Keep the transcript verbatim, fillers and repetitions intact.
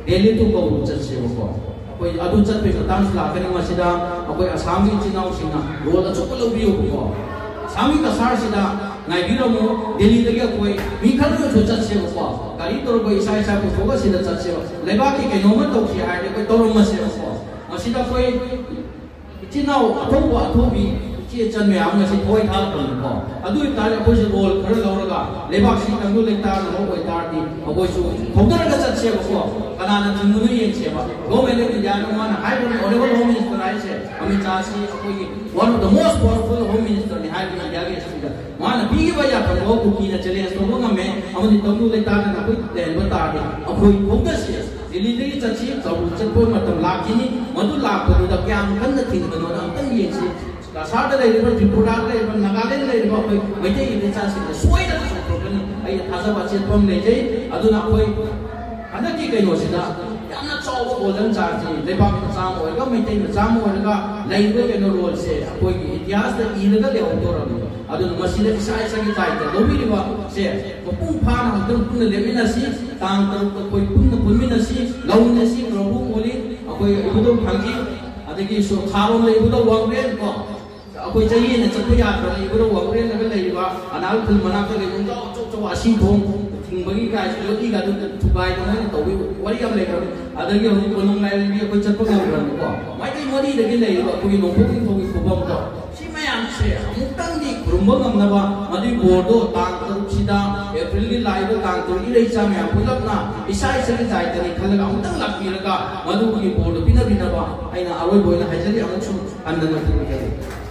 Delhi two ꯀꯧꯕ ꯆꯠꯁꯦꯕꯀꯣ꯫ ꯑꯩꯈꯣꯏ ꯑꯗꯨ ꯆꯠꯄꯒꯤ ꯃꯇꯥꯡꯁꯨ ꯂꯥꯛꯀꯅꯤ꯫ ꯃꯁꯤꯗ ꯑꯩꯈꯣꯏ ꯑꯁꯥꯝꯒꯤ ꯏꯆꯤꯟ ꯏꯅꯥꯎꯁꯤꯡꯅ ꯔꯣꯜ ꯑꯆꯧꯕ ꯂꯧꯕꯤꯌꯨꯕꯀꯣ꯫ ꯑꯁꯥꯝꯒꯤ ꯀꯁꯥꯔꯁꯤꯗ ꯉꯥꯏꯕꯤꯔꯝꯃꯨ꯫ ꯗꯦꯜꯂꯤꯗꯒꯤ ꯑꯩꯈꯣꯏ ꯃꯤ ꯈꯔ ꯑꯣꯏꯔꯁꯨ ꯆꯠꯁꯦꯕꯀꯣ꯫ ꯒꯥꯔꯤ ꯇꯧꯔꯒ ꯏꯁꯥ ꯏꯁꯥ ꯄꯨꯊꯣꯛꯑꯒ ꯁꯤꯗ ꯆꯠꯁꯦꯕ꯫ ꯂꯩꯕꯥꯛꯀꯤ ꯀꯩꯅꯣꯝꯃ ꯇꯧꯁꯤ ꯍꯥꯏꯔꯗꯤ ꯑꯩꯈꯣꯏ ꯇꯧꯔꯝꯃꯁꯦꯕꯀꯣ꯫ ꯃꯁꯤꯗ ꯑꯩꯈꯣꯏ ꯏꯆꯤꯟ ꯏꯅꯥꯎ ꯑꯊꯧꯕ ꯑꯊꯧꯕꯤ ꯏꯆꯦ ꯏꯆꯟ ꯃꯌꯥꯝ ꯉꯁꯤ ꯊꯋꯥꯏ ꯊꯥꯗꯕꯅꯤꯀꯣ꯫ ꯑꯗꯨ ꯑꯣꯏꯇꯥꯔꯗꯤ ꯑꯩꯈꯣꯏꯁꯨ ꯔꯣꯜ ꯈꯔ ꯂꯧꯔꯒ ꯂꯩꯕꯥꯛꯁꯤ ꯇꯪꯗꯨ ꯂꯩꯇꯥꯗꯅ ꯑꯣꯏꯇꯥꯔꯗꯤ ꯑꯩꯈꯣꯏꯁꯨ ꯍꯧꯅꯔꯒ ꯆꯠꯁꯦꯕꯀꯣ꯫ ꯀꯅꯥꯅ ꯊꯤꯡꯕꯅꯣ ꯌꯦꯡꯁꯦꯕ꯫ Government of India ꯅ ꯃꯥꯅ ꯍꯥꯏꯕꯅꯤ, Honorable Home Minister ꯍꯥꯏꯁꯦ ꯑꯃꯤꯠ ꯁꯥꯍꯁꯤ ꯑꯩꯈꯣꯏꯒꯤ one of the most powerful Home Minister ꯅꯤ ꯍꯥꯏꯕꯅꯤ ꯏꯟꯗꯤꯌꯥꯒꯤ ꯍꯤꯁꯇ꯭ꯔꯤꯗ꯫ ꯃꯥꯅ ꯄꯤꯈꯤꯕ ꯌꯥꯊꯪꯗꯣ ꯀꯨꯀꯤꯅ ꯆꯦꯂꯦꯟꯖ ꯇꯧꯕ ꯉꯝꯃꯦ ꯑꯃꯗꯤ ꯇꯪꯗꯨ ꯂꯩꯇꯥꯗꯅ ꯑꯩꯈꯣꯏ ꯂꯩꯍꯟꯕ ꯇꯥꯔꯗꯤ ꯑꯩꯈꯣꯏ ꯍꯧꯅꯁꯤ꯫ ꯗꯤꯜꯂꯤꯗꯒꯤ ꯆꯠꯁꯤ, ꯆꯧꯔꯨ ꯆꯠꯄ ꯃꯇꯝ ꯂꯥꯛꯈꯤꯅꯤ꯫ ꯃꯗꯨ ꯂꯥꯛꯄꯗꯨꯗ ꯀꯌꯥꯝ ꯀꯟꯅ ꯊꯤꯡꯕꯅꯣꯅ ꯑꯝꯇꯪ ꯌꯦꯡꯁꯤ꯫ ꯀꯁꯥꯔꯗ ꯂꯩꯔꯤꯕ, ꯇ꯭ꯔꯤꯄꯨꯔꯥꯗ ꯂꯩꯔꯤꯕ, ꯅꯥꯒꯥꯂꯦꯟꯗ ꯂꯩꯔꯤꯕ ꯑꯩꯈꯣꯏ ꯃꯩꯇꯩ ꯏꯆꯤꯟ ꯏꯆꯥꯁꯤꯡꯅ ꯁꯣꯏꯗꯅ ꯆꯣꯡꯊꯣꯛꯀꯅꯤ꯫ ꯑꯩ ꯊꯥꯖꯕ ꯑꯆꯦꯠꯄ ꯑꯃ ꯂꯩꯖꯩ꯫ ꯑꯗꯨꯅ ꯑꯩꯈꯣꯏ ꯍꯟꯗꯛꯀꯤ ꯀꯩꯅꯣꯁꯤꯗ ꯌꯥꯝꯅ ꯆꯥꯎꯕ ꯒꯣꯜꯗꯟ ꯆꯥꯟꯁꯁꯤ ꯂꯩꯕꯥꯛ ꯃꯆꯥ ꯑꯃ ꯑꯣꯏꯔꯒ, ꯃꯩꯇꯩ ꯃꯆꯥ ꯑꯃ ꯑꯣꯏꯔꯒ ꯂꯩꯔꯤꯕ ꯀꯩꯅꯣ ꯔꯣꯜꯁꯦ ꯑꯩꯈꯣꯏꯒꯤ ꯏꯇꯤꯍꯥꯁꯇ ꯏꯔꯒ ꯂꯩꯍꯧꯗꯧꯔꯕꯅꯤ꯫ ꯑꯗꯨꯅ ꯃꯁꯤꯗ ꯏꯁꯥ ꯏꯁꯥꯒꯤ ꯗꯥꯏꯇ ꯂꯧꯕꯤꯔꯤꯕꯁꯦ ꯃꯄꯨꯡ ꯐꯥꯅ ꯑꯃꯨꯛꯇꯪ ꯄꯨꯟꯅ ꯂꯦꯞꯃꯤꯟꯅꯁꯤ꯫ ꯇꯥꯡ ꯇꯔꯨꯛꯇ ꯑꯩꯈꯣꯏ ꯄꯨꯟꯅ ꯄꯨꯟꯃꯤꯟꯅꯁꯤ꯫ ꯂꯧꯃꯤꯟꯅꯁꯤ꯫ ꯄ꯭ꯔꯚꯨ ꯃꯣꯂꯤ, ꯑꯩꯈꯣꯏ ꯏꯕꯨꯙꯧ ꯊꯥꯡꯖꯤ, ꯑꯗꯒꯤ ꯁꯣ-, ꯈꯥꯔꯣꯝꯗ ꯏꯕꯨꯙꯧ ꯋꯥꯡꯕ꯭ꯔꯦꯟ ꯀꯣ, ꯑꯩꯈꯣꯏ ꯆꯍꯤ ꯍꯦꯟꯅ ꯆꯠꯄ ꯌꯥꯗ꯭ꯔꯕ ꯏꯕꯨꯙꯧ ꯋꯥꯡꯕ꯭ꯔꯦꯟꯗꯒ ꯂꯩꯔꯤꯕ ꯑꯅꯥꯜ ꯈꯨꯜ ꯃꯅꯥꯛꯇ ꯂꯩꯕ ꯌꯣꯡꯆꯥꯎ ꯑꯆꯧ ꯑꯆꯧꯕ ꯑꯁꯤ ꯊꯣꯡ ꯊꯤꯡꯕꯒꯤ ꯀꯥꯏꯁꯤ ꯌꯣꯠꯂꯤꯒ ꯑꯗꯨ ꯊꯨꯒꯥꯏꯗꯅ ꯃꯣꯏꯅ ꯇꯧꯕꯒꯤ ꯋꯥꯔꯤ ꯌꯥꯝ ꯂꯩꯈ꯭ꯔꯕꯅꯤ꯫ ꯑꯗꯒꯤ ꯍꯧꯖꯤꯛ ꯀꯣꯅꯨꯡ ꯂꯥꯏꯔꯦꯝꯕꯤ ꯑꯩꯈꯣꯏ ꯆꯠꯄ ꯉꯝꯗ꯭ꯔꯕꯅꯤꯀꯣ꯫ ꯃꯥꯏꯀꯩ ꯃꯔꯤꯗꯒꯤ ꯂꯩꯔꯤꯕ ꯑꯩꯈꯣꯏꯒꯤ ꯅꯣꯡꯄꯣꯛ ꯅꯤꯡꯊꯧꯒꯤ ꯈꯨꯕꯝꯗꯣ, ꯁꯤ ꯃꯌꯥꯝꯁꯦ ꯑꯃꯨꯛꯇꯪꯗꯤ ꯈꯨꯔꯨꯝꯕ ꯉꯝꯅꯕ, ꯃꯗꯨꯒꯤ ꯕꯣꯔꯗꯣ ꯇꯥꯡ ꯇꯔꯨꯛꯁꯤꯗ, ꯑꯦꯄ꯭ꯔꯤꯜꯒꯤ ꯂꯥꯛꯏꯕ ꯇꯥꯡ ꯇꯔꯨꯛ, ꯏꯔꯩꯆꯥ ꯃꯌꯥꯝ ꯄꯨꯂꯞꯅ ꯏꯁꯥ ꯏꯁꯥꯒꯤ ꯗꯥꯏꯇꯅꯤ ꯈꯜꯂꯒ ꯑꯃꯨꯛꯇꯪ ꯂꯥꯛꯄꯤꯔꯒ ꯃꯗꯨꯒꯤ ꯕꯣꯔꯗꯣ ꯄꯤꯅꯕꯤꯅꯕ ꯑꯩꯅ ꯑꯔꯣꯏꯕ ꯑꯣꯏꯅ ꯍꯥꯏꯖꯔꯤ꯫ ꯑꯃꯨꯛꯁꯨ ꯍꯟꯅ ꯅꯣꯡꯄꯣꯛ ꯅꯤꯡꯊꯧꯒꯤ